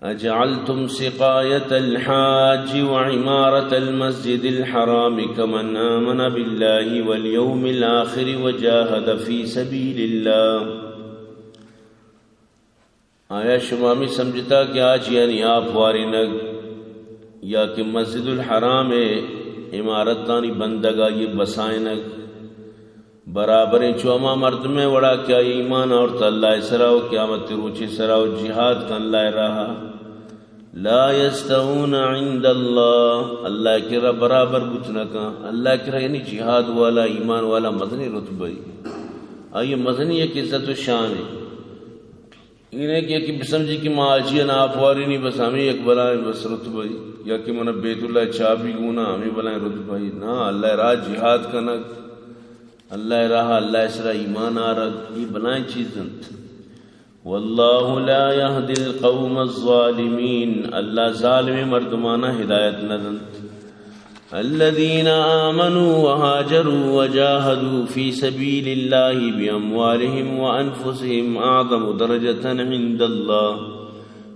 أجعلتم سقاية الحاج وعمارة المسجد الحرام كمن آمن بالله واليوم الآخر وجاهد في سبيل الله؟ آیا شما ہمے سمجھتا کہ حاجیانی آپ وارینگ یا کہ مسجد الحرام ءِ عمارتانی بندگ، آئی ءِ بسائینگ، برابریں چو ہما مردمے وڑا کہ آئی ایمان آورت اللہ ءِ سرا و قیامت ءِ روچے سرا و جہاد کن اللہ ءِ راہا؟ لا يستوون عند الله، اللہ ءِ کرا برابر بوت نہ کن۔ اللہ ءِ کرا یعنی جہاد والا، ایمان والا مزنیں رتبہ ای، آئی مزنیں یک عزت و شان ای۔ اے نہ کہ یکے بسمجھی کہ ما حاجیان آپ وارینی، بس ہمے یک بلائیں بس رتبہ ای، یا کہ من بیت اللہ چابی گونا، ہمے بلائیں رتبہ ای۔ نا، اللہ ءِ راہ جہاد کنگ، اللہ ءِ راہ، اللہ ءِ سرا ایمان آرگ، اے بلائیں چیز انت۔ والله لا يهدي القوم الظالمين، اللہ ظالمیں مردمانا ہدایت نہ دنت۔ الذين آمنوا وهاجروا وجاهدوا في سبيل الله بأموالهم وأنفسهم أعظم درجة عند الله۔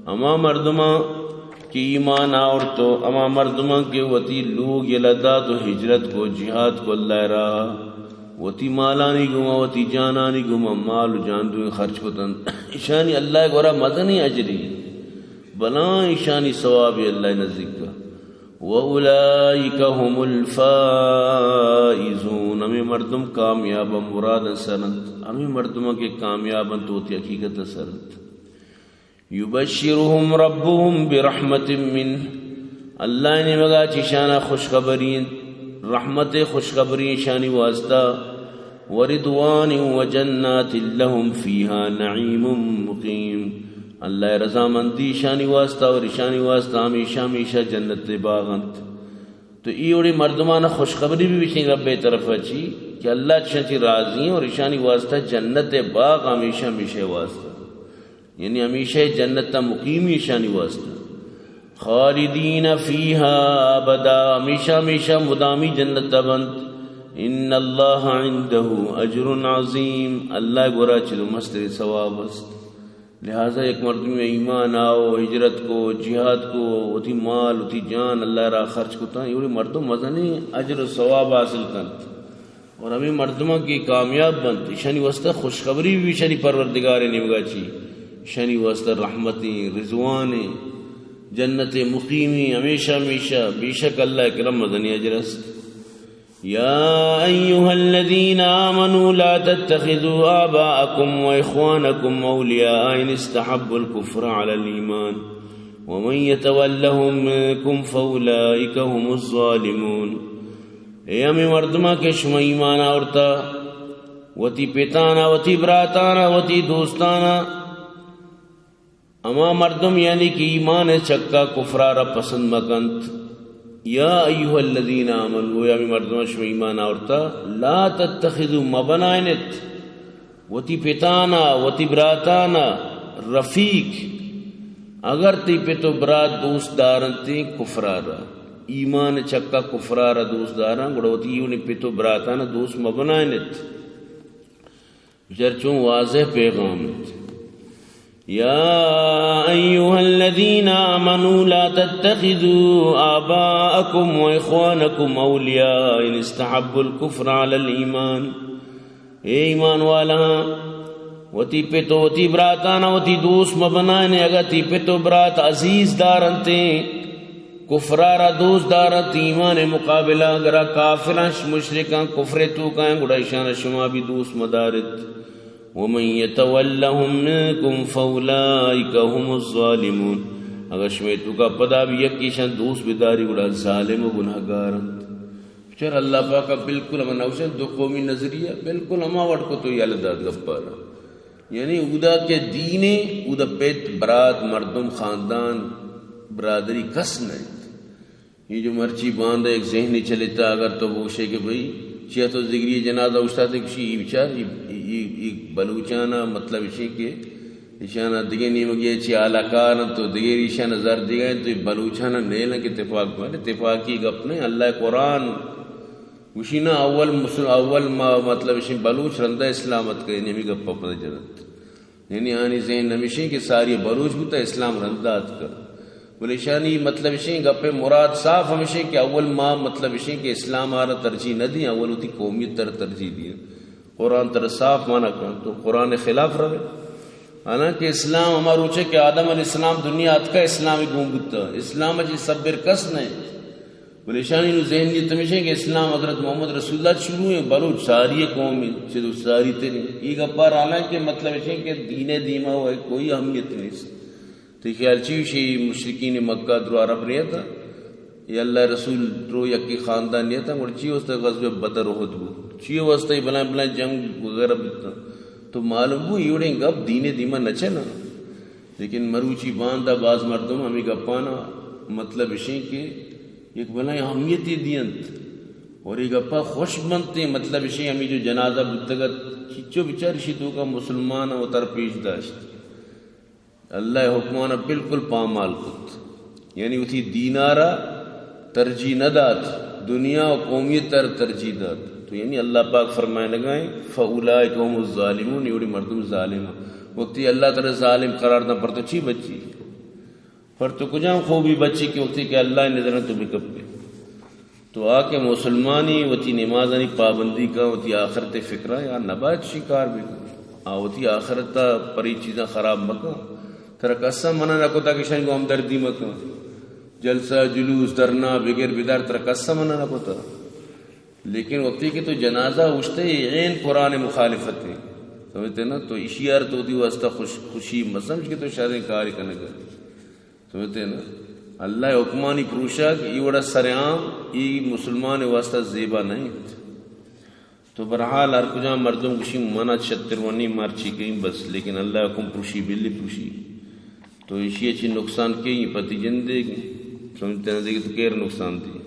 ہما مردماں کہ ایمان آورت و ہما مردماں کہ وتی لوگ یلہ دات و ہجرت کو، جہاد کو اللہ ءِ راہا، وتی مالانی گوما، وتی جانانی گوما، مال و جان دوئیں خرچ کتنت، ایشانی اللہ ءِ گورا مزنیں اجرے، بلاں ایشانی ثوابے اللہ ءِ نزیکا۔ وأولئك هم الفائزون، ہمے مردم کامیاب، مراد سر انت، ہمے مردماں کہ کامیاب انت، وتی حقیقت سر انت۔ يبشرهم ربهم برحمة منه، اللہ ءِ نیمگا چہ ایشانا خوشخبری انت، رحمت ءِ خوشخبری ایشانی واسطہ، ورضوان وجنات لهم فيها نعيم مقيم، اللہ ءِ رضامندی ایشانی واسطہ اور ایشانی واسطہ ہمیشہ ہمیشہ جنت ءِ باغ انت۔ تو اے وڑیں مردمانا خوشخبری بہ بشیں رب ءِ طرفا چی کہ اللہ چشاں چی راضی انت اور ایشانی واسطہ جنت ءِ باغ ہمیشہ ہمیشہ واسطہ۔ یعنی ہمیشہ جنت ءَ مقیمی ایشانی واسطہ۔ خالدین فیہا ابدا، ہمیشہ ہمیشہ مدامی جنت ءَ بنت۔ ان اللہ عندہ اجر عظیم، اللہ ءِ گورا چہ مستریں ثواب است۔ لہذا یک مردمے ایمان آو، ہجرت کو، جہاد کو، وتی مال، وتی جان اللہ ءِ راہ خرچ کتاں، اے وڑیں مردم مزنیں اجر و ثواب حاصل کنت۔ اور ہمے مردماں کہ کامیاب بنت، ایشانی واسطہ خوشخبری بہ بی ایشانی پروردگار ءِ نیمگا چی، ایشانی واسطہ رحمتیں، رضوانیں، جنت مقیمیں، ہمیشہ ہمیشہ، بے شک اللہ ءِ کرا مزنیں اجر است۔ یا ایھا الذین آمنوا لا تتخذوا آباءکم و اخوانکم اولیاء ان استحبوا الکفر علی الایمان ومن یتولهم منکم فاولئک هم الظالمون۔ اے ہمے مردماں کہ شما ایمان آورتا، وتی پتانا، وتی براتانا، وتی دوستانا، ہما مردم یعنی کہ ایمان ءِ چکا کفرا را پسند مکنت۔ یا ایھا الذین آمنوا، یا ہمے مردم شما ایمان آورتا، لا تتخذوا، مبنائنت وتی پتانا، وتی براتانا رفیق، اگر تئی پت و برات دوست دارنتیں کفرا را، ایمان چکا کفرا را دوست دارن، گڑا وتی اے وڑیں پت و براتانا دوست مبنائنت۔ بچار چون واضح پیغام انت۔ یا ایھا الذین آمنوا لا تتخذوا آباءکم و اخوانکم اولیاء ان استحبوا الکفر علی الایمان۔ اے ایمان والاہاں، وتی پت و وتی براتانا وتی دوست مبنائنے، اگاں تئی پت و برات عزیز دارنتیں، کفرا را دوست دارنت، ایمان مقابلہ گرا کافراں، مشرکاں، کفر توکائیں، گڑا ایشانا شما بھی دوست مدارت۔ ومن یتولهم منکم فاولئک هم الظالمون۔ اگر شمے توکا پدا بھی یک ایشان دوست بداری، گڑا ظالم و گناہگار انت۔ بچار اللہ پاکا بالکل ہما نوشن دو قومی نظریہ، بالکل ہما وڑ کو تو یل داد گپارا۔ یعنی اودا کہ دینے، اودا پت، برات، مردم، خاندان، برادری کس نہ انت۔ یہ جو مرچی باندہ ایک ذہنی چلتا، اگر تو بوشے کہ بھئی، چیا تو ذگری جنازہ اشتاتے کشی، یہ بچار، یہ، یہ، یہ بلوچانا مطلب اسی کہ ایشانا دگہ نیمگے چی آلاکار انت و دگہ ایشانا زر دیگا انت، تو بلوچانا نیلن کہ تفاق بنے، تفاقی گپ نہیں۔ اللہ قرآن گوشی نا، اول مسل-، اول ما-، مطلب اسی بلوچ رندا اسلام اتکا، یعنی ہمیں گپا پدا جنت۔ یعنی آنی ذہن ہمیشیں کہ ساری بلوچ بوتا، اسلام رندا اتکا۔ بلے ایشانی مطلب ایشیں، گپے مراد صاف ہمیشیں کہ اول ما مطلب ایشیں کہ اسلام آرا ترجیح نہ دیں، اول وتی قومیت تر ترجیح دیں۔ قرآن تر صاف منع کن، تو قرآن خلاف روے۔ حالانکہ اسلام ہما روچے کہ آدم علیہ السلام دنیا اتکا، اسلام گون بوتا، اسلام چی سبر کس نہیں۔ بلے ایشانی نو ذہنیت ہمیشیں کہ اسلام حضرت محمد رسول اللہ شروع ہیں، بلوچ ساری قوم ہیں، چہ تو ساری تیرے۔ یہ گپار حالانکہ مطلب ایشیں کہ دین دیما ہوا کوئی اہمیت نہیں۔ تو خیال چی شی مشرکین مکہ درو عرب نہیں تھا، یہ اللہ رسول درو یکی خاندان نہیں تھا، گڑ چی واسطہ غزوہ بدر احد بو، چی واسطہ یہ بلائیں بلائیں جنگ وغیرہ بوتا۔ تو معلوم بو، ایوڑیں گپ دین دیما نہ چلا۔ لیکن مروچی باندا باز مردم ہمیں گپانا مطلب اشیں کہ یک بلائیں اہمیتی دینت اور یہ گپا خوش بنتے، مطلب اشیں ہمیں جو جنازہ بوتگت، چچو بچار اشی تو کا مسلمان وتر پیش داشت۔ اللہ حکمانا بالکل پامال کت، یعنی وتی دینارا ترجیح نہ دات، دنیا و قومیت ء ترجیح دات۔ تو یعنی اللہ پاک فرمائنگا ہیں، فَأُولَٰئِكَ هُمُ الظَّالِمُونَ، یہ وڑی مردم ظالم ہیں۔ وقتی اللہ تعالی ظالم قرار داں، پر تو چی بچی؟ پر تو کجام خوبی بچی کہ وقتی کہ اللہ نظر تو بکپے؟ تو آ کہ مسلمانی وتی نمازانی پابندی کا، وتی آخرت فکرا، یا نباید شی کار بکن۔ آ وتی آخرت پری چیزاں خراب مکن۔ ترا کسا منع نہ کتا کہ شنگ ہمدردی مکن۔ جلسہ، جلوس، دھرنا، بگر بدار، ترا کسا منع نہ کتا۔ لیکن وقتی کہ تو جنازہ اوشتے، یہ عین قرآن مخالفت ہے۔ سمجھتے نا؟ تو اشی یار تو دی واسطہ خوش، خوشی مسمج کہ تو شریں کاری کنگا۔ سمجھتے نا؟ اللہ حکمانی پروشا کہ یہ وڑا سر عام، یہ مسلمان واسطہ زیبا نہیں۔ تو بہرحال ہر کجام مردم گوشی منا چتر ونی مرچی کہیں بس، لیکن اللہ حکم پروشی، بلی پروشی۔ تو اشی اچھی نقصان کہیں پتی جندے، سمجھتے نا؟ دیکھ تو کیر نقصان دی۔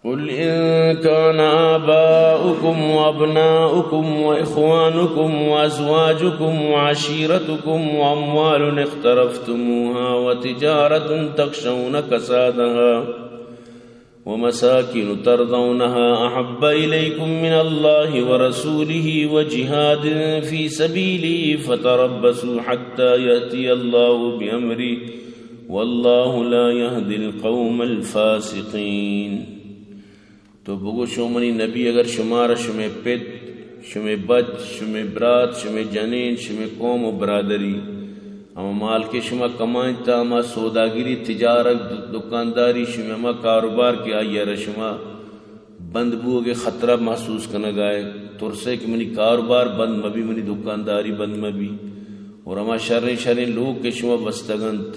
قل إن كان آباؤكم وأبناؤكم وإخوانكم وأزواجكم وعشيرتكم وأموال اقترفتموها وتجارة تخشون كسادها ومساكن ترضونها أحب إليكم من الله ورسوله وجهاد في سبيله فتربصوا حتى يأتي الله بأمره والله لا يهدي القوم الفاسقين۔ تو بگو، شو منی نبی، اگر شمارا شمے پت، شمے بچ، شمے برات، شمے جنین، شمے قوم و برادری، ہما مال کہ شما کمائنتا، ہما سوداگری، تجارت، دکانداری، شمے ہما کاروبار کہ آئی ء را شما بند بوگ ء خطرہ محسوس کنگ ء ئے، ترس ئے کہ منی کاروبار بند مبی، منی دکانداری بند مبی، اور ہما شریں شریں لوگ کہ شما بستگ انت،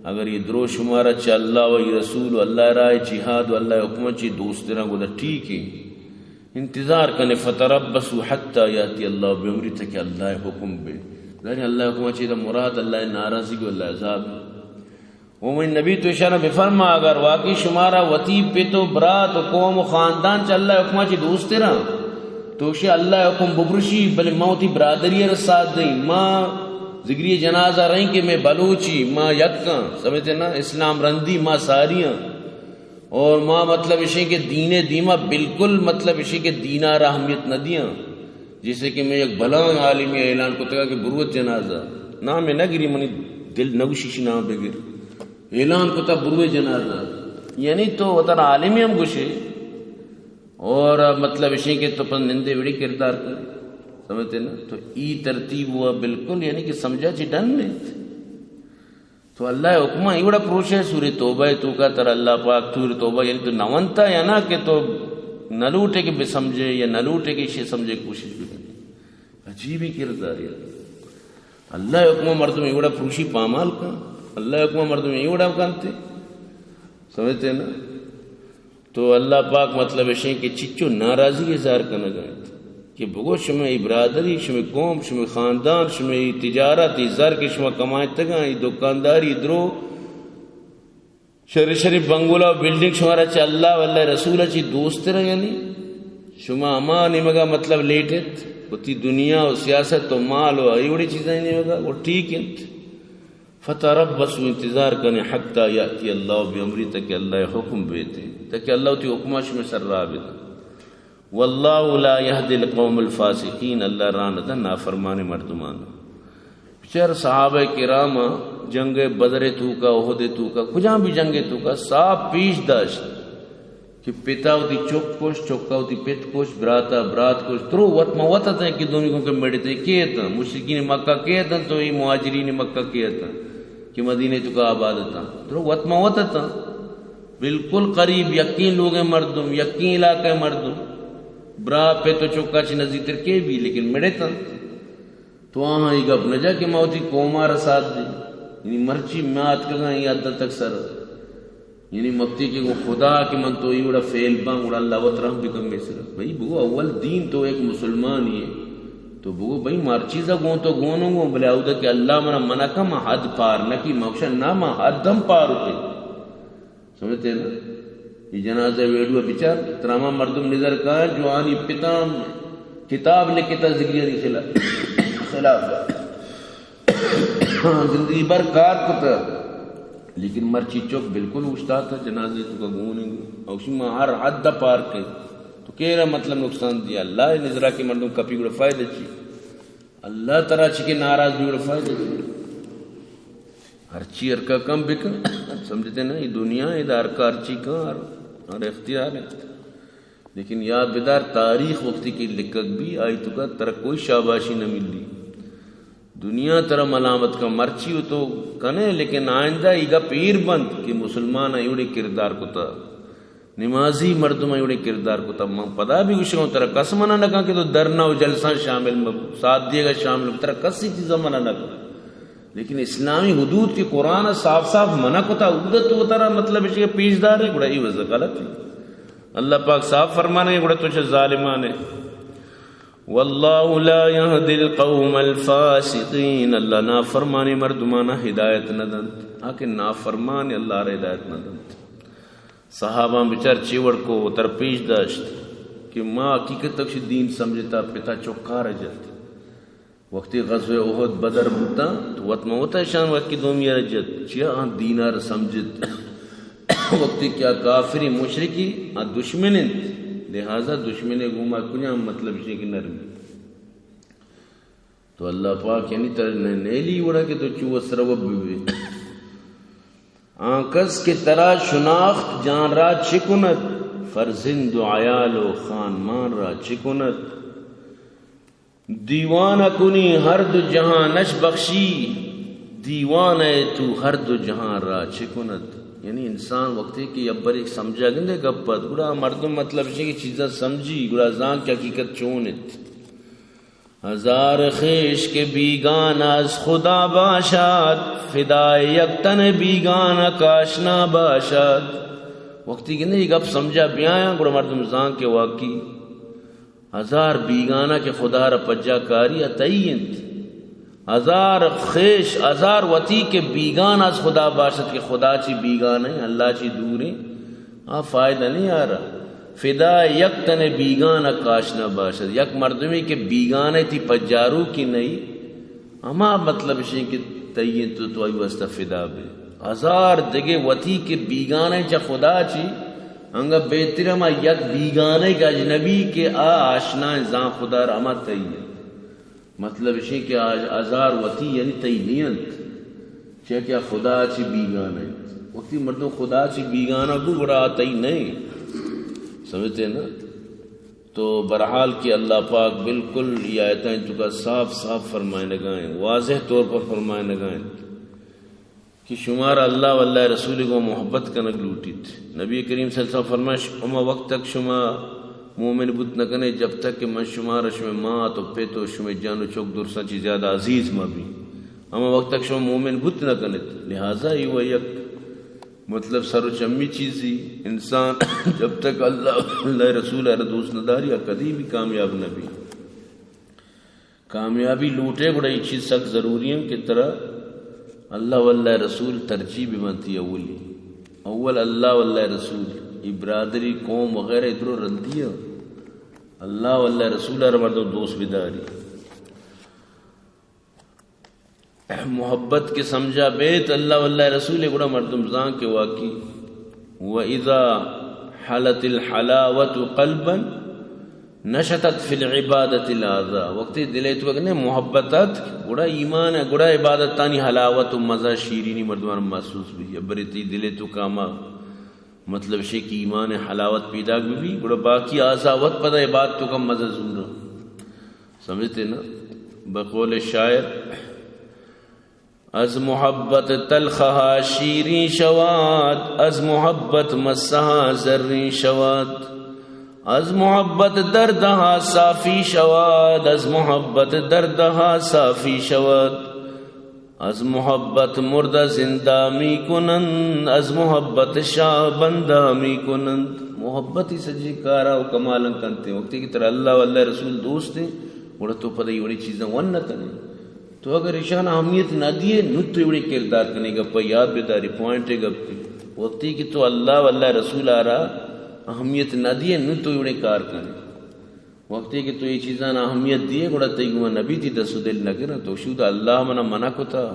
اگر یہ درو شمارا چہ اللہ و یہ رسول و اللہ راہ جہاد و اللہ حکم چی دوستراں، گڑا ٹھیک ہے، انتظار کنے، فتربصوا حتی یاتی اللہ بامرہ، تک اللہ حکم بے۔ ظاہر ہے اللہ حکم چی دا مراد اللہ ناراضگی و اللہ عذاب۔ او منی نبی، تو اشانا بفرما، اگر واقعی شمارا وتی پت و برات و قوم و خاندان چہ اللہ حکما چی دوستراں، تو اشی اللہ حکم ببرشی، بلے ما وتی برادری را ساتھ دیں، ما ذگری جنازہ رہیں کہ میں بلوچی، ما یکاں، سمجھتے نا، اسلام رندی ما ساریاں۔ اور ما مطلب اشیں کہ دین دیما بالکل مطلب اشیں کہ دینا را اہمیت نہ دیاں۔ جیسے کہ میں یک بلاں عالمی اعلان کتگا کہ بروت جنازہ، نام نہ گری، منی دل نہ گوشی شی نام بگر۔ اعلان کتا بروے جنازہ، یعنی تو وطن عالمی ہم گوشے، اور مطلب اشیں کہ تو پن نندے وڑی کردار کن، سمجھتے نا؟ تو ای ترتیب ہوا بالکل، یعنی کہ سمجھا چی ڈن نہیں۔ تو اللہ حکمہ ای وڑا پروشے، سورہ توبہ تو کا تر اللہ پاک، سورہ توبہ، یعنی تو نونتا یا نا کہ تو نہ لوٹے کہ بے سمجھے یا نہ لوٹے کہ اشی سمجھے کوشش بکنے۔ عجیبی کردار ہے۔ اللہ حکمہ مردم ایوڑا پروشی پامال کا، اللہ حکمہ مردم ایوڑا کنتے، سمجھتے نا؟ تو اللہ پاک مطلب اشیں کہ چچو ناراضی اظہار کنگا انت کہ بگو شمے ای برادری، شمے قوم، شمے خاندان، شمے ای تجارت، ای زر کہ شما کمائتگا، ای دکانداری درو، شر شر بنگلہ و بلڈنگ شمارا چہ اللہ و اللہ رسول چی دوست رہا، یعنی شما ہما نیمگا مطلب لیٹ انت، وتی دنیا و سیاست و مال و ایوڑی چیزیں نیمگا، وہ ٹھیک انت۔ فتربصوا، انتظار کنے، حتی یأتی اللہ بامرہ، تاکہ اللہ حکم بیتے، تاکہ اللہ وتی حکمہ شمے سر راہ بدے۔ واللہ لا یہدی القوم الفاسقین، اللہ راہ نہ دنت نافرمان مردمان۔ بچار صحابہ کرام جنگ بدر توکا، احد توکا، کجام بھی جنگ توکا صاف پیش داشت کہ پتا وتی چک کش، چکا وتی پت کش، براتا برات کش، درو وت ما وت اتاں کہ دومی گوں کہ مڑتے کے اتاں؟ مشرکین مکہ کے اتاں؟ تو ای مہاجرین مکہ کے اتاں کہ مدینہ توکا آباد اتاں؟ درو وت ما وت اتاں۔ بالکل قریب، یکیں لوگے مردم، یکیں علاقے مردم، برا پت و چکا چی نزیکتر کے بھی، لیکن مڑتاں۔ تو آہاں ای گپ نہ جا کہ ما وتی قوما را ساتھ دی۔ یعنی مرچی ما اتکگاں ای حد تک سر۔ یعنی مکتی کہ گوں خدا کہ من تو ای وڑا فیل باں، گڑا اللہ وت رحم بکن مے سرا۔ بھئی بگو اول دین تو ایک مسلمانی ہے۔ تو بگو بھئی ہر چیزا گوں تو گونوں گوں، بلے اودا کہ اللہ منا منع کن، ما حد پار نہ کی، ما گوشاں نہ، ما حد ہم پار ہوتے۔ سمجھتے نا؟ یہ جنازہ ویڈیو بچار، ترا ہما مردم نظر کاں جو آنی پتاں کتاب لکھتا ذکریانی خلا-، خلاف۔ زندگی بھر کار کتا، لیکن مرچی چک بالکل اوشتاتا، جنازے توکا گون انگو۔ اوشی ما ہر حد پار کے۔ تو کیرا مطلب نقصان دیا؟ اللہ نظرا کہ مردم کپی گڑا فائدہ چی؟ اللہ ترا چی کہ ناراض بھی گڑا فائدہ چی؟ ہرچی ہر کا کم بکن، سمجھتے نا، یہ دنیا ہے، ادا ہر کا ہرچی کن، ہر، ہر اختیار ہے۔ لیکن یاد بدار، تاریخ وقتی کہ لکھگ بھی، آئی توکا ترا کوئی شاباشی نہ ملی۔ دنیا ترا ملامت کن، مرچی و تو کنے، لیکن آئندہ ای گپ ایر بنت کہ مسلمان ایوڑے کردار کتا۔ نمازی مردم ایوڑیں کردار کتا۔ من پدا بھی گوشگاں، ترا کس منع نہ کن کہ تو دھرنا و جلساں شامل مبو، ساتھ دیگا شامل مبو، ترا کس ای چیزا منع نہ کن۔ لیکن اسلامی حدود کہ قرآن صاف صاف منع کتا، اود تو ترا مطلب اش کہ پیش دارے، گڑا ای وضع غلط ہے۔ اللہ پاک صاف فرمانے، گڑا تو چہ ظالمانے۔ واللہ لا یہدی القوم الفاسقین، اللہ نافرمانی مردمانا ہدایت نہ دنت۔ آ کہ نافرمان، اللہ را ہدایت نہ دنت۔ صحاباں بچار چی وڑ کو، وتر پیش داشت کہ ما حقیقت تک شی دین سمجھتا، پتا چکار جت۔ وقتی غزوہ احد بدر بوتا تو وت ما وتا شان وقت کی دومی را جت، چیا آن دینار سمجھت۔ وقتی کیا کافری مشرکی آ دشمن انت، لہذا دشمن گوما کنیا مطلب شی کہ نرمی۔ تو اللہ پاک یعنی تر نیلی وڑا کہ تو چو سرب ببی۔ آن کس کہ ترا شناخت جان را چہ کند، فرزند و عیال و خانمان را چہ کند؟ دیوانہ کنی ہر دو جہانش بخشی، دیوانہ تو ہر دو جہان را چہ کند؟ یعنی انسان وقتی کہ یبر ایک سمجھا گندے گپت، گڑا مردم مطلب چی کہ چیزاں سمجھی، گڑا زان کہ حقیقت چون ات۔ ہزار خویش کہ بیگانہ از خدا باشد، فدای یک تن بیگانہ کاشنا باشد۔ وقتی کہ نی گپ سمجھا بیایاں، گڑا مردم زان کہ واقعی ہزار بیگانہ کہ خدا را پجا کاری ء تئی انت۔ ہزار خویش، ہزار وتی کہ بیگانہ از خدا باشد، کہ خدا چی بیگانہ ہیں، اللہ چی دور ہیں۔ آ فائدہ نہیں آ رہا۔ فدا یک تن بیگانہ کاش نہ باشد۔ یک مردمی کہ بیگانہ تی پجارو کی نہیں، ہما مطلب شیں کہ تئی تو، تو آئی واسطہ فدا بے۔ ہزار دگہ وتی کہ بیگانہ چہ خدا چی، انگا بہتر ہما یک بیگانہ کہ اجنبی کہ آ آشنا زان خدا را ہما تئی۔ مطلب اشیں کہ آ ہزار وتی یعنی تئی نی انت، چیا کہ آ خدا چی بیگانہ انت۔ وقتی مردم خدا چی بیگانہ بو، گڑا آ تئی نہ انت۔ سمجھتے نا؟ تو بہرحال کہ اللہ پاک بالکل یہ آیتاں توکا صاف صاف فرمائنگا ہیں، واضح طور پر فرمائنگا ہیں۔ کہ شمارا اللہ و اللہ رسول گوں محبت کنگ لوٹیت۔ نبی کریم صلی اللہ علیہ وسلم فرمائش، ہما وقت تک شما مومن بوت نہ کنے جب تک کہ من شمارا شمے مات و پت و شمے جن و چک درساں چی زیادہ عزیز مہ بی۔ ہما وقت تک شما مومن بوت نہ کنت۔ لہذا ای و یک مطلب سر و چمی چیزی انسان جب تک اللہ، اللہ رسول ء دوست نہ داری، آ کدی بھی کامیاب نہ بی۔ کامیابی لوٹے گڑا یہ چیز سک ضروری ہیں کہ ترا اللہ و اللہ رسول ترجیح بہ بنتی اولی۔ اول اللہ و اللہ رسول، یہ برادری، قوم وغیرہ ادرو رندی ہے۔ اللہ و اللہ رسول ہر مردم دوست بداری۔ محبت کے سمجھا بیت اللہ و اللہ رسول گڑا مردم زان کے واقعی۔ و اذا حلت الحلاوت قلبا نشطت فی العبادت الاعضاء، وقتی دل ءِ توکا کہ نہ محبت ات، گڑا ایمان ءَ، گڑا عبادتانی حلاوت و مزہ شیرینی مردمان محسوس بی۔ برے تئی دل ءِ توکا ہما مطلب شے کہ ایمان ءِ حلاوت پیداک بی، گڑا باقی اعضا وت پدا عبادت ءِ توکا مزہ زورا۔ سمجھتے نا؟ بقول شاعر، از محبت تلخها شیرین شود، از محبت مسها زرین شود، از محبت دردها صافی شود، از محبت دردها صافی شود، از محبت مرده زنده می‌کنند، از محبت شاه بنده می‌کنند۔ محبت ءِ سجیں کارا و کمالاں کنتے۔ وقتی کہ ترا اللہ و اللہ ءِ رسول دوست ایں، گڑا تو پدا اے وڑیں چیزاں ون نہ کنے۔ تو اگر ایشان اہمیت نہ دیئے، نوں تو اے وڑیں کردار کنے۔ گپا یاد بداری، پوائنٹ ءِ گپ۔ وقتی کہ تو اللہ و اللہ ءِ رسول ءَ را اہمیت نہ دیئے، نوں تو اے وڑیں کار کنے۔ وقتی کہ تو اے چیزاں اہمیت دیئے، گڑا تئی گوما نبی تئی دست و دل نہ گرنت۔ تو شود اللہ منا منع کتا،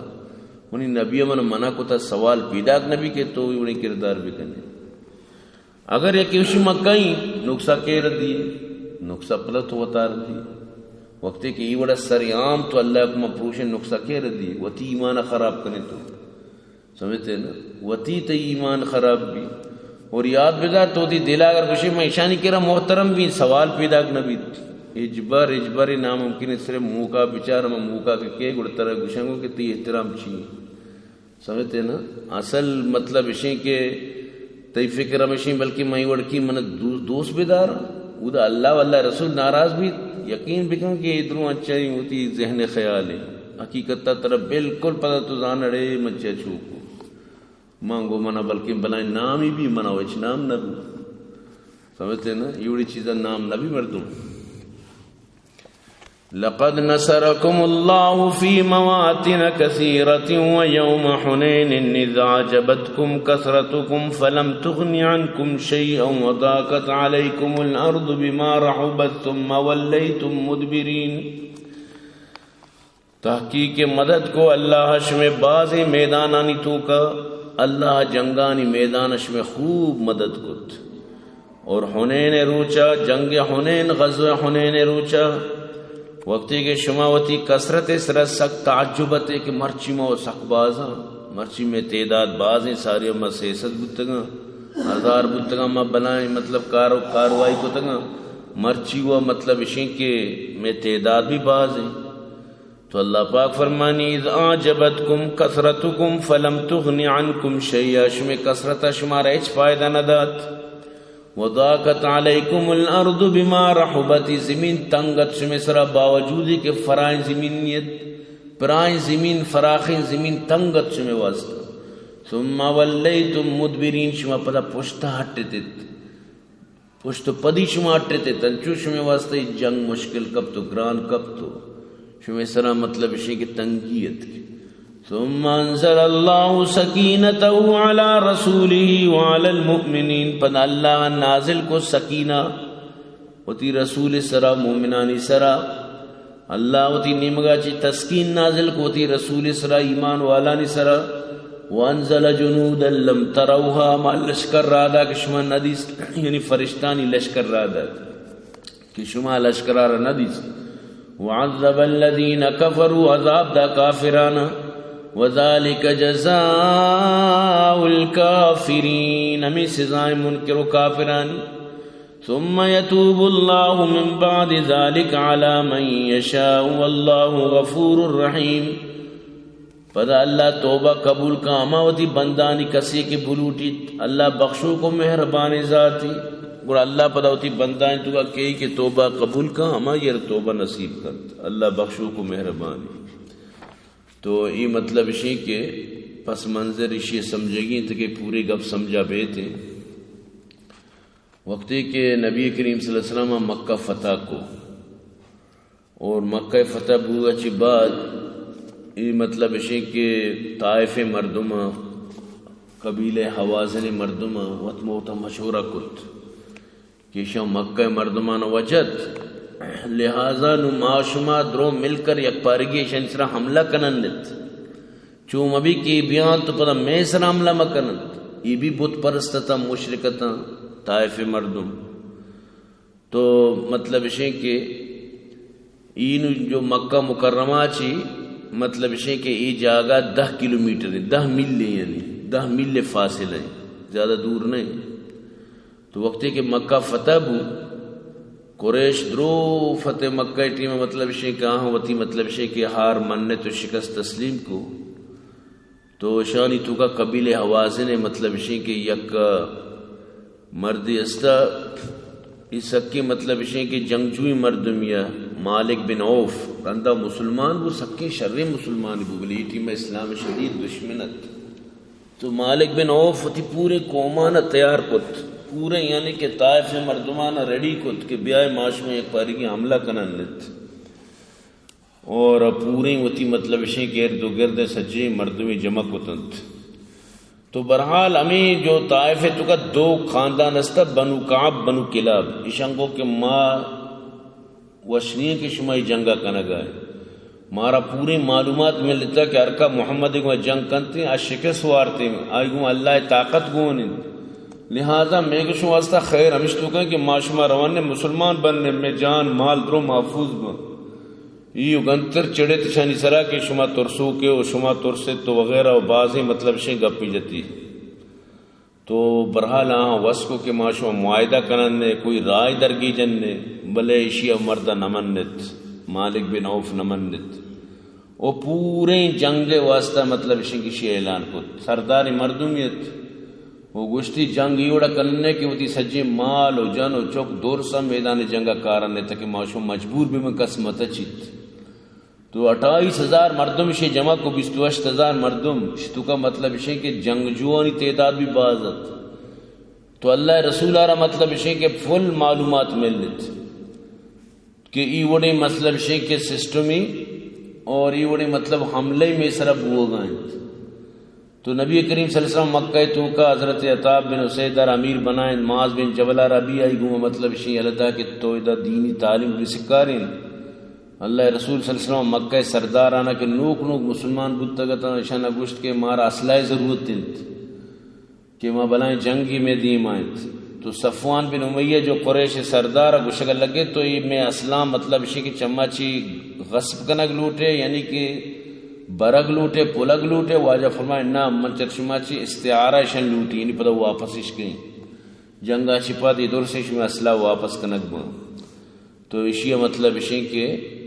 منی نبی منا منع کتا، سوال پیداک نبی کہ تو اے وڑیں کردار بکنے۔ اگر یکے گوشی ما کئیں، نقصہ کئے ردی؟ نقصہ پدا تو وتا ردی۔ وقتی کہ اے وڑا سر عام تو اللہ ءِ حکما پروشے، نقصہ کئے ردی؟ وتی ایمان ءَ خراب کنے تو۔ سمجھتے نا؟ وتی تئی ایمان خراب بی۔ اور یاد بدار، تو وتی دل ءَ اگر گوشے ما ایشانی کرا محترم بیں، سوال پیداک نہ بیت۔ ہچبر، ہچبر ناممکن ایں۔ صرف موقع بچار، ہما موقع کہ کئے، گڑا ترا گوشاں گوں کہ تئی احترام چی ایں۔ سمجھتے نا؟ اصل مطلب اشیں کہ تئی فکر ہمیشیں، بلکہ مئی وڑکی من دو-، دوست بدار۔ اودا اللہ و اللہ ءِ رسول ناراض بیت، یقین بکن کہ اے درو انچیں وتی ذہن ءِ خیال ایں۔ حقیقت ءَ ترا بالکل پدا تو زانڑے من چیا چوکو۔ من گو منا بلکیں بلائیں نامی بی، منا ہچ نام نہ بو۔ سمجھتے نا؟ اے وڑیں چیزاں نام نہ بی مردم۔ لقد نصركم الله في مواطن كثيرة ويوم حنين إذ أعجبتكم كثرتكم فلم تغن عنكم شيئا وضاقت عليكم الأرض بما رحبت ثم وليتم مدبرين۔ تحقیق مدد کو اللہ شمے بازیں میدانانی توکا، اللہ جنگانی میدان شمے خوب مدد کت۔ اور حنین روچا، جنگ حنین، غزوہ حنین روچا، وقتی کہ شما وتی کثرت سرا سک تعجب اتے کہ مرچی ما سک بازاں، مرچی مئے تعداد بازیں، ساری ما سیصد بوتگاں، ہزار بوتگاں، ما بلائیں مطلب کار و کاروائی کتگاں، مرچی و مطلب اشیں کہ مئے تعداد بھی بازیں۔ تو اللہ پاک فرمانی، اذ اعجبتکم کثرتکم فلم تغن عنکم شیئا، شمے کثرت شمارا ہچ فائدہ نہ دات۔ وضاقت علیکم الارض بما رحبت، زمین تنگ ات شمے سرا، باوجود کہ فرائیں زمین نیت، پرائیں زمین، فراخیں زمین تنگ ات شمے واسطہ۔ ثم ولیتم مدبرین، شما پدا پشت ہٹتت۔ پشت و پدی شما اٹتت، انچو شمے واسطہ جنگ مشکل کپت و گران کپت و شمے سرا مطلب اشیں کہ تنگی اتک۔ ثم انزل اللہ سکینتہ علی رسولہ وعلی المؤمنین، پدا اللہ نازل کو سکینہ وتی رسول سرا، مومنانی سرا۔ اللہ وتی نیمگا چی تسکین نازل کو وتی رسول سرا، ایمان والانی سرا۔ وانزل جنودا لم تروها، ما لشکر را دا کہ شما ندیست، یعنی فرشتانی لشکر را دا کہ شما لشکرا را ندیست۔ وعذب الذین کفروا، عذاب دا کافرانا۔ وذلک جزاء الکافرین، ہمیں سزائیں منکر و کافرانی۔ ثم يتوب الله من بعد ذلك على من يشاء والله غفور رحيم۔ پدا اللہ توبہ قبول کا ہما وتی بندانی کسے کہ بلوٹیت۔ اللہ بخشوک و مہربانیں ذاتی۔ گڑا اللہ پدا وتی بندانی توکا کئی کہ توبہ قبول کا، ہما یر توبہ نصیب کنت۔ اللہ بخشوک و مہربانی۔ تو ای مطلب اشیں کہ پس منظر اشی سمجھگی انت کہ پورے گپ سمجھا بیت ہیں۔ وقتی کہ نبی کریم صلی اللہ علیہ وسلم مکہ فتح کو اور مکہ فتح بوگا چی بعد، ای مطلب اشیں کہ طائف مردم، قبیلہ حوازن مردم وت موتا مشورہ کت کہ ایشاں مکہ مردمان وجد، لہذا نو ما شما درو مل کر یک پارگی ایشانی سرا حملہ کنن نت۔ چو مبی کہ بیان تو پدا مئے سرا حملہ مکننت۔ ای بھی بت پرست اتاں، مشرک اتاں، طائف مردم۔ تو مطلب اشیں کہ اینو جو مکہ مکرمہ چی، مطلب اشیں کہ ای جاگہ دہ کلومیٹر ہے، دہ میل ہے، یعنی دہ میل فاصلہ ہے، زیادہ دور نہیں۔ تو وقتی کہ مکہ فتح بو، قریش درو فتح مکہ ٹیم، مطلب اشیں کہ آہاں وتی، مطلب اشیں کہ ہار منت و شکست تسلیم کو۔ تو اشانی توکا قبیلہ حوازن، مطلب اشیں کہ یک مردی استا، ای سکیں، مطلب اشیں کہ جنگجوئی مردمی، مالک بن عوف، رندا مسلمان بو، سکیں شریں مسلمانی بو، بلے ای ٹیم اسلام شدید دشمن ات۔ تو مالک بن عوف وتی پورے قومان تیار کت، پورے یعنی کہ طائف مردمان ریڈی کت کہ بیائے ما شما یک پاریگی حملہ کنن نت۔ اور پوریں وتی، مطلب اشیں کہ ارد و گرد سجیں مردمے جمع کتنت۔ تو بہرحال ہمیں جو طائف توکا دو خاندان استا، بنو کعب، بنو کلاب، اشان گو کہ ما وش نہیں کہ شما ای جنگا کنگا ہے۔ مارا پوریں معلومات ملتا کہ ہرکا محمد گو جنگ کنتے، آ شکست وارتے، آئی گو اللہ طاقت گون انت۔ لہذا میں گشوں واسطہ خیر ہمش توکا کہ ما شما رونے مسلمان بننے، میں جان مال درو محفوظ بن۔ ای و گنتر چڑت اشانی سرا کہ شما ترسوکے و شما ترست و وغیرہ و بازیں، مطلب اشیں، گپی جتی۔ تو بہرحال آہاں وس کو کہ ما شما معاہدہ کنن نے، کوئی رائے درگیجن نے، بلے اشی ء مردہ نہ منت، مالک بن عوف نہ منت۔ و پوریں جنگ ء واسطہ، مطلب اشیں کہ اشی اعلان کت، سردار مردمی ات۔ و گوشتی، جنگ ای وڑا کننے کہ وتی سجیں مال و جن و چک درس ہم میدان جنگ ء کارن نے، تاکہ ما شما مجبور بہ من، کس مت چیت۔ تو اٹھائیس ہزار مردم اشی جمع کو، بیست و ہشت ہزار مردم اشی توکا، مطلب اشیں کہ جنگجوانی تعداد بھی باز ات۔ تو اللہ رسول آرا، مطلب اشیں کہ فل معلومات ملت کہ ای وڑیں، مطلب اشیں کہ سسٹمی اور ای وڑیں، مطلب، حملے میں سرا بوگا انت۔ تو نبی کریم صلی اللہ علیہ وسلم مکہ توکا حضرت عطا بن اسید ء را امیر بنائیں، معاذ بن جبل ء را بھی آئی گوما، مطلب اشیں، یلہ دا کہ تو ادا دینی تعلیم بھی سکاریں۔ اللہ رسول صلی اللہ علیہ وسلم مکہ سردارانا کہ نوک نوک مسلمان بوتگ اتاں، اشانا گوشت کہ مارا اسلحہ ضرورت انت کہ ما بلائیں جنگی میں دیما انت۔ تو صفوان بن امیہ جو قریش سردار ء گوشگ ء لگے، تو اے میں اسلام، مطلب اشیں کہ چما چی غصب کنگ لوٹے، یعنی کہ برگ لوٹے، پلگ لوٹے۔ واجہ فرمائے، نہ، من چر شما چی استعارہ اشن لوٹی، یعنی پدا واپس اش کہیں۔ جنگا چی پد ای درسیں شما اسلحہ واپس کنگ بن۔ تو اشی ء مطلب اشیں کہ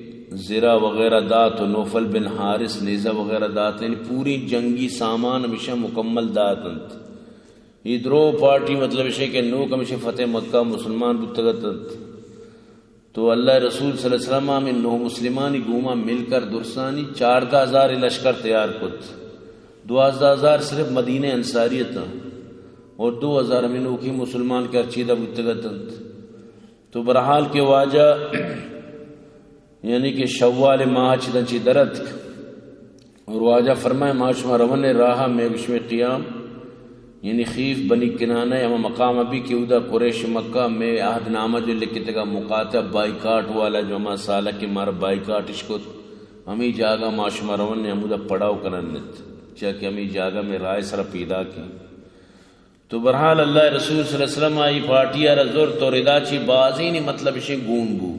زرہ وغیرہ دات و نوفل بن حارث نیزہ وغیرہ دات، یعنی پوری جنگی سامان ہمیشہ مکمل دات انت۔ ای درو پارٹی، مطلب اشیں کہ نوک ہمیشہ فتح مکہ مسلمان بوتگ اتنت۔ تو اللہ رسول صلی اللہ علیہ وسلم ہمیں نو مسلمانی گوما مل کر درسانی چاردہ ہزار لشکر تیار کت۔ دوازدہ ہزار صرف مدینہ انصاری اتاں اور دو ہزار ہمیں نوکی مسلمان کہ ہر چیدہ بوتگ اتنت۔ تو بہرحال کہ واجہ یعنی کہ شوال ماہ چداں چی در اتک اور واجہ فرمائے، ما شما رون راہ میں گشمے قیام، یعنی خیف بنی کنانہ ہما مقام ابھی کہ اودا قریش مکہ میں عہد نامہ جو لکھتگا مقاطع بائیکاٹ والا، جو ہما سالہ کہ مار بائیکاٹ اش کت، ہمیں جاگہ ما شما رون نے ہمودا پڑاؤ کنن نت، چیا کہ ہمیں جاگہ میں رائے سرا پیدا کی۔ تو بہرحال اللہ رسول صلی اللہ علیہ وسلم آئی پارٹی آرا زرت اور ادا چی بازینی، مطلب اشیں، گون بو۔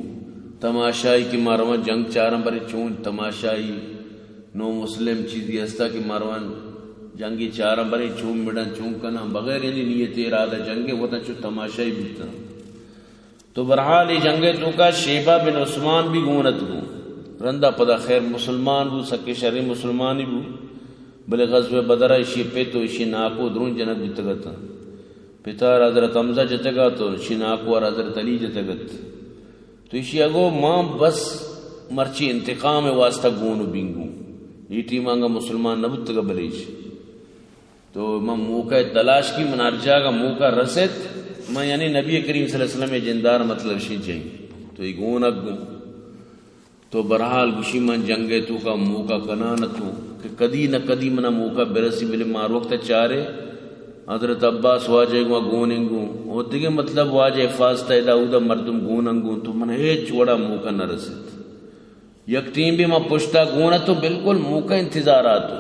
تماشائی کہ ما رواں جنگ چارن بریں، چون تماشائی، نو مسلم چیزی ہستا کہ ما رواں جنگی چارن بریں، چون مڑن، چون کناں، بغیر یعنی نیت ارادہ جنگ وطن چو تماشائی بوتن۔ تو بہرحال اے جنگ ء توکا شیبہ بن عثمان بھی گون ات گوں۔ رندا پدا خیر مسلمان بو، سکے شریں مسلمانی بو، بلے غزوہ بدر ء ایشی پت و ایشی ناکو درون جنگ بوتگ اتاں۔ پتار حضرت حمزہ جتگ ات و ایشی ناکو ار حضرت علی جتگ ات۔ تو ایشی اگو ما بس مرچی انتقام ء واسطہ گون و بینگو۔ اے ٹیم انگا مسلمان نہ بوتگ، بلے ایش تو من موقع تلاش کی، من ہر جاگہ موقع رست، من یعنی نبی کریم صلی اللہ علیہ وسلم جندار، مطلب شی جائیں۔ تو یہ گونگ گوں۔ تو بہرحال گوشی من جنگ ء توکا موقع کنان اتوں کہ کدی نہ کدی منا موقع برسی، بلے مار وقت چارے حضرت عباس واجہ گوں گوننگوں، اور دیگه مطلب واجہ حفاظت ادا اودا مردم گوننگوں، تو من ہچ وڑا موقع نہ رسیت۔ یک ٹیم بھی ما پشتا گون اتو، بالکل موقع انتظار آتو۔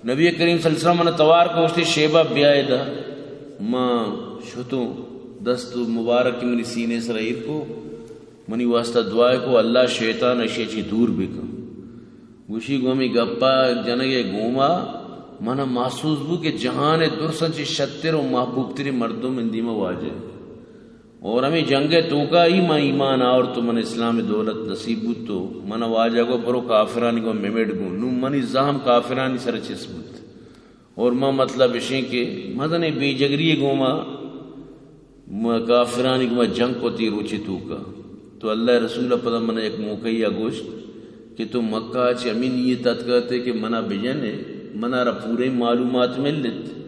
نبی کریم صلی اللہ علیہ وسلم من توار کو، گوشتی، شیبہ بیائے دا۔ ما شتوں، دست مبارک منی سینے سر ایر کو، منی واسطہ دعا کو، اللہ شیطان اشی چی دور بکن۔ گوشی گو ہمے گپا جنگے گوما منا محسوس بو کہ جہان درساں چی شتر و محبوب ترین مردم من دیما واجہ۔ اور ہمے جنگ توکا ہی من ایمان آورت و من اسلام دولت نصیب بوت و من واجہ گو برو کافرانی گو ممڑ گو۔ نو منی زہم کافرانی سر چست بوت۔ اور ما مطلب اشیں کہ مزنیں بے جگری گوما ما کافرانی گوما جنگ کتی روچے توکا۔ تو اللہ رسول پدا من یک موقعی گوشت کہ تو مکہ چہ ہمیں نیت اتکتے کہ منا بجنے، منا را پورے معلومات ملت،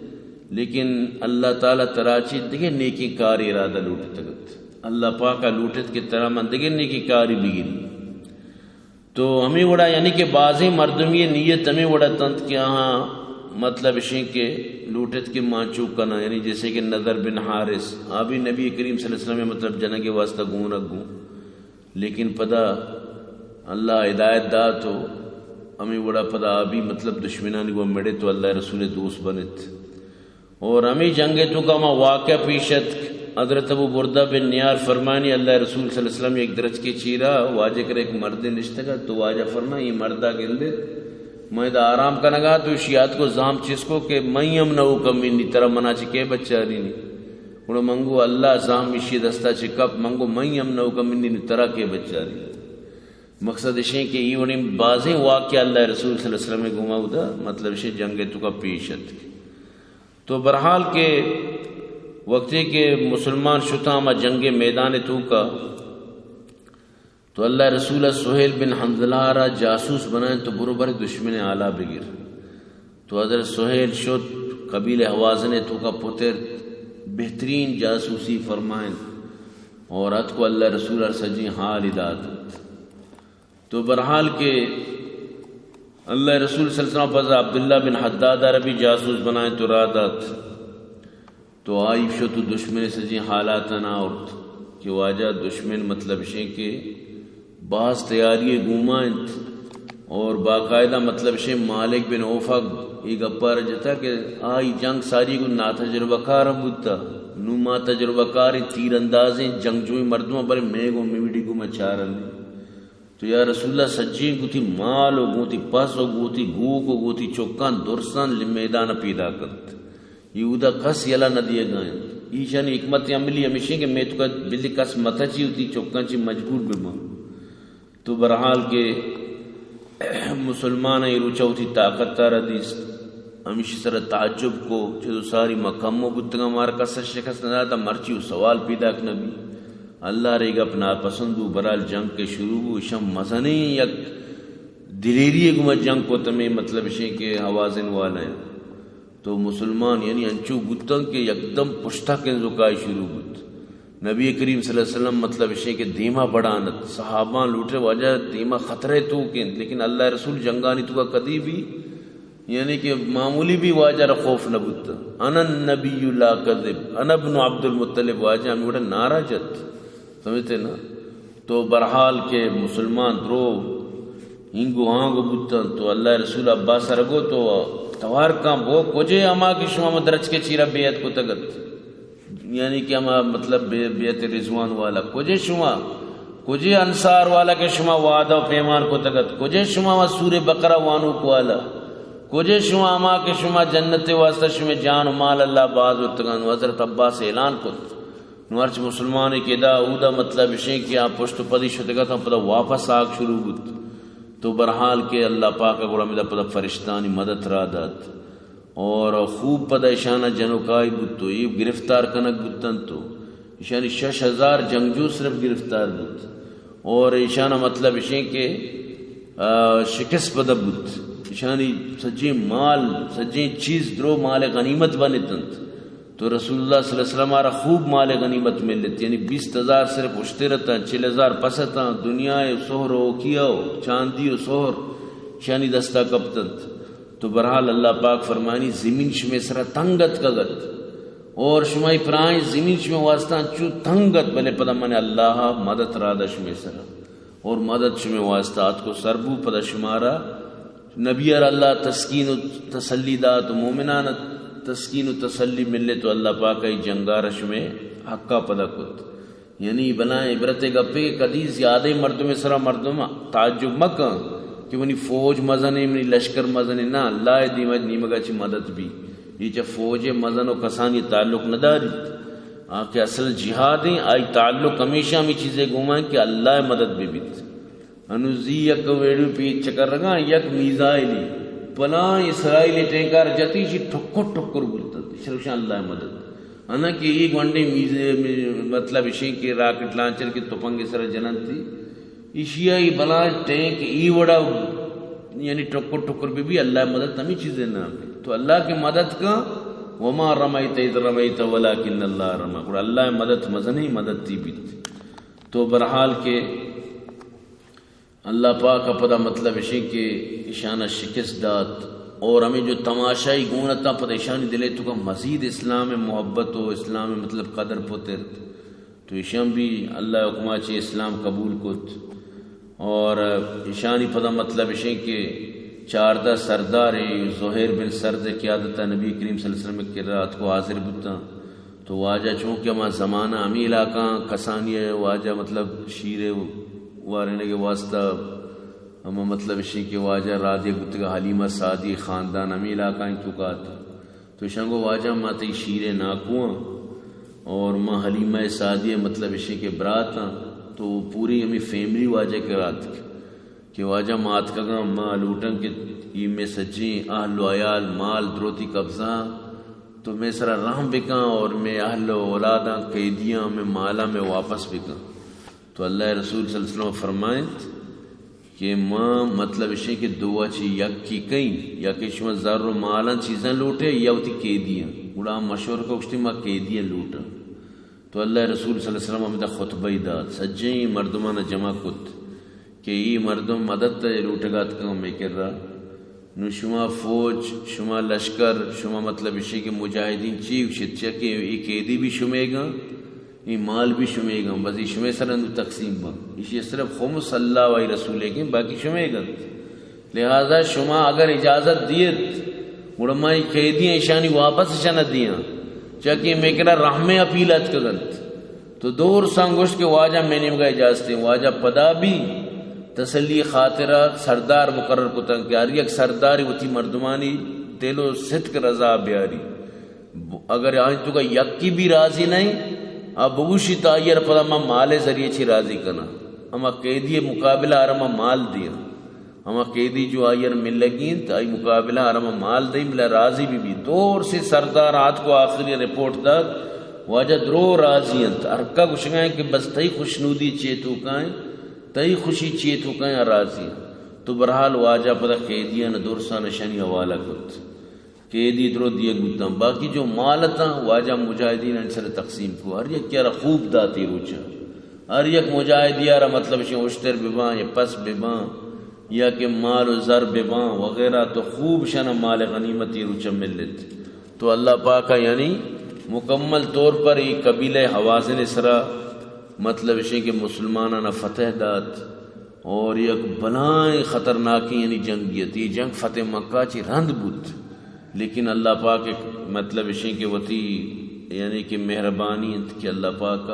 لیکن اللہ تعالی ترا چی دگہ نیکی کار ارادہ لوٹتگت۔ اللہ پاکا لوٹت کہ ترا من دگہ نیکی کاری بگیری۔ تو ہمے وڑا یعنی کہ بازیں مردمی نیت ہمے وڑا تنت کہ آہاں مطلب اشیں کہ لوٹت کہ ما چو کناں، یعنی جیسے کہ نضر بن حارث، آ بھی نبی کریم صلی اللہ علیہ وسلم مطلب جنگ واسطہ گونگ گوں، لیکن پدا اللہ ہدایت دات و ہمے وڑا پدا آ بھی مطلب دشمنانی گوں مڑت و اللہ رسول دوست بنت۔ اور ہمیں جنگ توکا ہما واقعہ پیش اتک۔ حضرت ابو بردہ بن نیار فرمانی، اللہ رسول صلی اللہ علیہ وسلم یک درچکے چیرا واجہ کرا یک مردے نشتگا، تو واجہ فرمائی، یہ مردا گندت، من ادا آرام کنگا، تو اشی آتکو زام چست کو کہ من ہم نہ ہو کمینی ترا منا چی کے بچارینی۔ گڑا من گو اللہ زام اشی دستا چی کپ، من گو من ہم نہ ہو کمینی ترا کے بچارینی۔ مقصد اشیں کہ یہ وڑیں بازیں واقعہ اللہ رسول صلی اللہ علیہ وسلم گوما ہوتا، مطلب اشیں جنگ توکا پیش اتک۔ تو برحال کہ وقتی کہ مسلمان شتاں ہما جنگ میدان توکا، تو اللہ رسول سہیل بن حنظلہ را جاسوس بنائیں تو برو بر دشمن آلا بگر۔ تو حضرت سہیل شت، قبیل حوازن توکا پترت، بہترین جاسوسی فرمائیں اور اتکو اللہ رسول سجیں حال دات۔ تو برحال کہ اللہ رسول صلی اللہ علیہ وسلم پس عبداللہ بن حداد عربی جاسوس بنائیں تو را دات۔ تو آئی شت و دشمن سجیں حالات آورت کہ واجہ دشمن مطلب شیں کہ باز تیاری گوما انت اور باقاعدہ مطلب شیں مالک بن اوفق یہ گپار جتا کہ آئی جنگ ساری کو ناتجربہ کار بوتا، نو ما تجربہ کار تیر اندازیں جنگجوئیں مردم بلے میں گو میوڈی گوما چارن۔ تو یا رسول اللہ سجیں گوتی مال و گوتی پس و گوتی گوک و گوتی چکان درسان میدان پیدا کنت۔ یہودا کس یلا نہ دیگا انت۔ ایشانی حکمت عملی ہمیشیں کہ میں تو بلی کس متچی ہوتی چکان چی مجبور بما۔ تو برحال کہ مسلمان ای روچا ہوتی طاقت تارا دیست۔ ہمیشی سر تعجب کو، چہ تو ساری ما کمو بوتگاں، مارا کس شکست نہ داتا، مرچی و سوال پیداک نہ بی۔ اللہ رے گپ ناپسند بو، برال جنگ کے شروع بو، اشاں مزنیں یک دلیری گما جنگ کو تمے مطلب اشیں کہ حوازن والا ہیں۔ تو مسلمان یعنی انچو بوتن کہ یکدم پشتا کن زکائی شروع بوت۔ نبی کریم صلی اللہ علیہ وسلم مطلب اشیں کہ دیما بڑانت، صحاباں لوٹے واجہ دیما خطرے تو کن، لیکن اللہ رسول جنگانی تو کدی بھی یعنی کہ معمولی بھی واجہ را خوف نہ بوت۔ انا النبی لا کذب، انا ابن عبد المطلب، واجہ ہمیں وڑا نعرہ جت۔ سمجھتے نا؟ تو برحال کہ مسلمان درو ہنگو ہانگو بوتن تو اللہ رسول عباس سرگو تو توار کن بو کجے ہما کہ شما مدرچ کے چیرا بیعت کو تگت۔ یعنی کہ ہما مطلب بے-، بیعت رضوان والا۔ کجے شما، کجے انصار والا کہ شما وعدہ و پیمان کتگت؟ کجے شما ہما سور بقرہ وانوک والا؟ کجے شما ہما کہ شما جنت واسطہ شما جان و مال اللہ باز اتگان؟ و حضرت عباس اعلان کت۔ نو ہرچ مسلمان کہ دا اودا مطلب اشیں کہ آ پشت و پدی شتگت ہم پدا واپس آگ شروع بوت۔ تو برحال کہ اللہ پاک گڑا مدا پدا فرشتانی مدد را دات۔ اور خوب پدا ایشانا جنوکائی بوت و اے گرفتار کنگ بوتنت و ایشانی شش ہزار جنگجو صرف گرفتار بوت۔ اور ایشانا مطلب اشیں کہ، آ، شکست پدا بوت۔ ایشانی سجیں مال، سجیں چیز درو مال غنیمت بنتنت۔ تو رسول اللہ صلی اللہ علیہ وسلم آرا خوب مال غنیمت ملت، یعنی بیست ہزار صرف اشتر اتاں، چل ہزار پس اتاں، دنیا سہر و اوکیا و چاندی و سہر ایشانی دستا کپتنت۔ تو بہرحال اللہ پاک فرمانی، زمین شمے سرا تنگ اتکگ ات، اور شمائی پراہیں زمین شمے واسطہ انچو تنگ ات، بلے پدا من اللہ مدد را دا شمے سرا، اور مدد شمے واسطہ اتک و سر بو۔ پدا شمارا نبی ار اللہ تسکین و تسلی دات و مومنان تسکین و تسلی ملے، تو اللہ پاک ای جنگار شمے حقا پدا کت۔ یعنی بلاہیں عبرت گپے کہ کدی زیادہ مردم سرا مردم تعجب مکن کہ منی فوج مزن ہے، منی لشکر مزن ہے۔ نہ، اللہ دیما نیمگا چی مدد بی۔ یہ چہ فوج مزن و کسانی تعلق نداریت۔ آ کہ اصل جہاد ہیں، آئی تعلق ہمیشہ ہمیں چیزیں گوما ہیں کہ اللہ مدد بی بیت۔ انو زی یک ویڈیو پیچ چکر رگا، یک میزائلی پلان اسرائیلی ٹینکار جتی، شی ٹکر ٹکر بولتا، شرکشان اللہ مدد۔ انا کہ یہ گونڈے میزے، مطلب اشیں کہ راکٹ لانچر کے تپنگ سر جننتی، ایشیا ای بلاں ٹینک ای وڑا، یعنی ٹکر ٹکر بی بی، اللہ مدد ہمیں چیزیں نہ۔ تو اللہ کے مدد کا، وما رمیت اذ رمیت ولکن اللہ رمی، گڑا اللہ مدد مزنی مدد تی بیت۔ تو برحال کے اللہ پاک پدا مطلب اشیں کہ اشانا شکست دات، اور ہمیں جو تماشائی گون اتاں پدا اشانی دلے تو کا مزید اسلام محبت و اسلام مطلب قدر پترت۔ تو ایشان بھی اللہ حکما چی اسلام قبول کت۔ اور ایشانی پدا مطلب اشیں کہ چاردہ سردار، زہیر بن سرد قیادت نبی کریم صلی اللہ علیہ وسلم کرا اتکو حاضر بوتاں۔ تو واجہ چونکہ ہما زمانہ ہمی علاقہ کسانی ہے، واجہ مطلب شیر وارنے کے واسطہ ہما مطلب اشیں کہ واجہ رادے بوتگا حلیمہ سعدی خاندان ہمی علاقہ تو کات۔ تو ایشاں گو واجہ ما تئی شیرے ناکواں اور ما حلیمہ سعدی مطلب اشیں کہ براتاں، تو پوری ہمیں فیملی واجہ کرا اتک کہ واجہ ما اتکگاں، ما لوٹاں کہ یہ میں سجیں اہل و عیال مال دروتی قبضہ، تو میں سرا رحم بکاں اور میں اہل و اولاداں قیدیاں میں مالا میں واپس بکاں۔ تو اللہ رسول صلی اللہ علیہ وسلم فرمائنت کہ ما مطلب اشیں کہ دو چی یک کی کئیں، یا کہ شما زر و مالاں چیزاں لوٹے یا وتی قیدیاں۔ گڑا مشور کو گشتی ما قیدیاں لوٹاں۔ تو اللہ رسول صلی اللہ علیہ وسلم ہمدا خطبہ ای دات، سجیں مردمان جمع کت کہ ای مردم مدد تے لوٹگا اتکاں میں کرا۔ نو شما فوج، شما لشکر، شما مطلب اشیں کہ مجاہدین چی گشت، چیا کہ ای قیدی بھی شمیگاں، ای مال بھی شمیگاں، بس ای شمے سر اندو تقسیم باں۔ اشی صرف خمس اللہ و ای رسول ہے کہ باقی شمیگاں۔ لہذا شما اگر اجازت دیت، گڑا ما ای قیدی ایشانی واپس شنا دیاں، چیا کہ میں کرا رحم اپیل اتکگنت۔ تو دور سان گوشت کہ واجہ میں نیمگا اجازت ہیں۔ واجہ پدا بھی تسلی خاطرہ سردار مقرر کتن کہ ہر یک سردار وتی مردمانی دل و صدق رضا بیاری۔ اگر آئی تو کا یکی بھی راضی نہیں، آ بگوشی تا آئی ار پدا ما مال ذریعے چی راضی کنا، اما قیدی مقابلہ آرا ما مال دیا۔ ہما قیدی جو آئی ار ملگی انت، آئی مقابلہ آرا ما مال دئی، ملا راضی بی بی۔ دور سے سردار آتکو آخری رپورٹ دات، واجہ درو راضی انت۔ ہرکا گوشگا انت کہ بس تئی خوشنودی چے توکا انت، تئی خوشی چے توکا انت، آ راضی انت۔ تو برحال واجہ پدا قیدیان درسان اشانی حوالہ کت۔ قیدی درو دیگ بوتاں۔ باقی جو مال اتاں، واجہ مجاہدین آنی سر تقسیم کو۔ ہر یک یارا خوب داتی روچا۔ ہر یک مجاہدی یارا مطلب اشیں اشتر بباں یا پس بباں یا کہ مال و زر بباں وغیرہ، تو خوب شنا مال غنیمتی روچا ملت۔ تو اللہ پاکا یعنی مکمل طور پر ای قبیلہ حوازن سرا مطلب اشیں کہ مسلمانانا فتح دات۔ اور یک بلائیں خطرناکیں یعنی جنگی ات۔ یہ جنگ فتح مکہ چی رند بوت، لیکن اللہ پاک ایک مطلب اشیں کہ وتی یعنی کہ مہربانی انت کہ اللہ پاک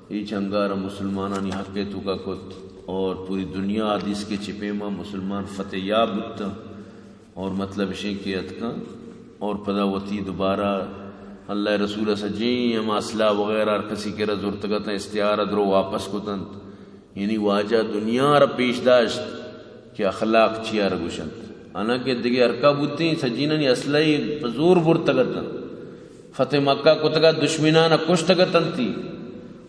یہ جنگار مسلمانانی حق توکا کت اور پوری دنیا حدیث کے چپے ما مسلمان فتح یاب بوت۔ اور مطلب اشیں کہ اتکاں اور پدا وتی دوبارہ اللہ رسول سجیں ہما اسلحہ وغیرہ ہر کسی کرا زرتگ اتاں، استعارہ درو واپس کتنت۔ یعنی واجہ دنیا را پیش داشت کہ اخلاق چیا را گوشنت۔ حالانکہ دگہ ہرکا بوتیں سجینانی اسلحہ پہ زور برتگ اتاں۔ فتح مکہ کتگا دشمنان کشتگ اتنتی۔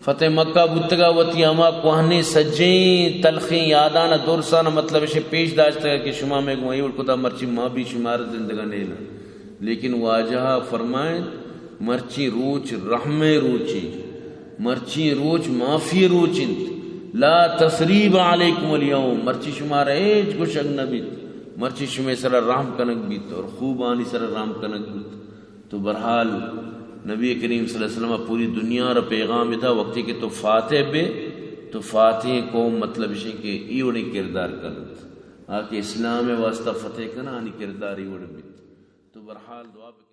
فتح مکہ بوتگا وتی ہما کوہنیں سجیں تلخیں یادان درسان مطلب اشیں پیش داشتگ کہ شما میں گوں ایوڑ کتا مرچی ما بھی شمار زندگا نینا۔ لیکن واجہ فرمائیں مرچی روچ رحم روچی، مرچی روچ معافی روچ انت۔ لا تثریب علیکم الیوم، مرچی شمار ہیچ گوشگ نہ بیت، مرچی شمے سرا رحم کنگ بیت اور خوبانی سرا رحم کنگ بیت۔ تو برحال نبی کریم صلی اللہ علیہ وسلم پوری دنیا را پیغام دا، وقتی کہ تو فاتح بے تو فاتح قوم مطلب اشیں کہ ای وڑیں کردار کنت، آ کہ اسلام واسطہ فتح کنا آنی کردار ای وڑیں بیت۔ تو برحال دعا بکن۔